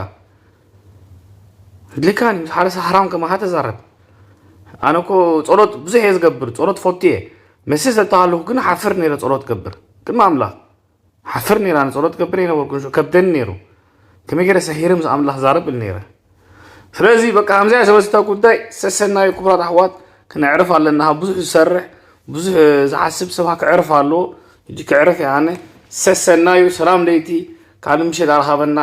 የድለካን እዩ፣ ምስ ሓደ ሳህራም ከማኻ ተዛረብ። ኣነ እኮ ጸሎት ብዙሕ እየ ዝገብር፣ ጸሎት ፈቱ እየ። መስተ ሰተሃለኹ ግን ሓፍር ነይረ ጸሎት ገብር። ቅድሚ ኣምላኽ ሓፍር ነይራ፣ ንጸሎት ገብር ኣይነበርኩን። ሽዑ ከብደኒ ነይሩ። ከመይ ገይረ ሰሂረ ምስ ኣምላኽ ዛረብ እል ነይረ። ስለዚ በቃ ከምዚኣ ዝበዝታ ጉዳይ ሰሰናዩ፣ ክቡራት ኣሕዋት፣ ክነዕርፍ ኣለና። ብዙሕ ዝሰርሕ፣ ብዙሕ ዝሓስብ ሰብ ክዕርፍ ኣለዎ። ሕጂ ክዕርፍ እየ ኣነ። ሰሰናዩ፣ ሰላም ለይቲ፣ ካልእ ምሸት ኣርኻበና።